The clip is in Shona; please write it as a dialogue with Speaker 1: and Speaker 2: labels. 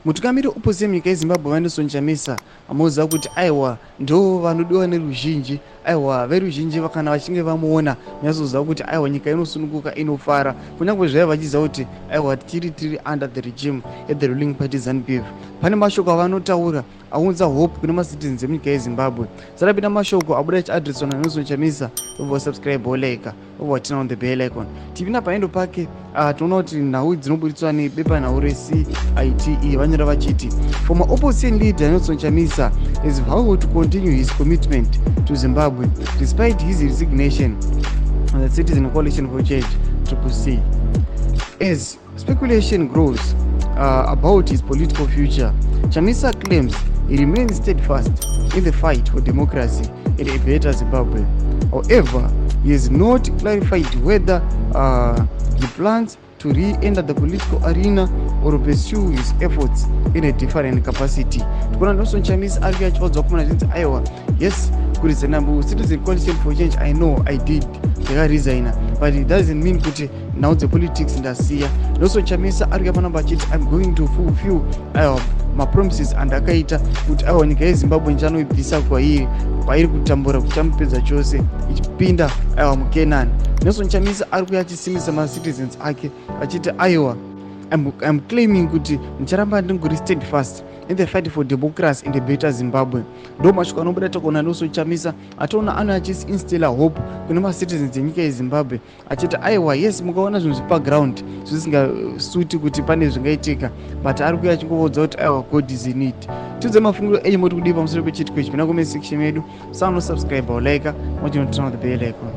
Speaker 1: Mutungamiri weopposition munyika yeZimbabwe, VaNelson Chamisa, amoziva kuti aiwa, ndo vanodiwa neruzhinji. Aiwa, veruzhinji kana vachinge vamuona, munyatsoziva kuti aiwa, nyika inosununguka, inofara, kunyange zvaiva vachiziva kuti aiwa, tiri under the regime yethe ruling party ZANU PF. Pane mashoko avanotaura aunza hope kune macitizens emunyika yeZimbabwe. Sarapinda mashoko abuda achiadreswa naNelson Chamisa, obva subscribe, wolike, obva turn on the bell icon. Tipinda paendo pake, tinoona kuti nhau dzinoburitswa nebepanhau reCITE vanyora vachiti, "Former opposition leader Nelson Chamisa has vowed to continue his commitment to Zimbabwe despite his resignation on the Citizen Coalition for Change, Triple C. As speculation grows about his political future, Chamisa claims he remains steadfast in the fight for democracy and a better Zimbabwe. However, he has not clarified whether he plans to re-enter the political arena or pursue his efforts in a different capacity." Tikuona Nelson Chamisa ari kuyachivaudza kumana zvinzi, aiwa, yes, kuresigna muCitizen Coalition for Change, I know I did, ndakaresigna, but it doesn't mean kuti nhau dzepolitics ndasiya. Nelson Chamisa ari kuya panamba achiti, "I'm going to fulfill, aiwa, mapromises andakaita kuti aiwa, nyika yeZimbabwe ndichanoibvisa kwairi, pairi kutambura kuchamupedza chose, ichipinda, aiwa, muKenani." Nelson Chamisa ari kuya achisimbisa macitizens ake achiti, aiwa, I'm claiming kuti ndicharamba ndingori steadfast in the fight for democracy in the better Zimbabwe." Ndo mashoko anobuda takuona Nelson Chamisa. Atoona ano achiinstilla hope kune macitizens enyika yeZimbabwe achiti, aiwa, yes, mukaona zvinhu zvepaground zvisingasuti kuti pane zvingaitika, but ari kuya achingovodza kuti aiwa, God is in it. Tiudze mafungiro enyu, moti kudii pamusoro pechiitiko ichi? Pinda comment section yedu, sanosubscribe, ulike, mochinoturn on the bell icon.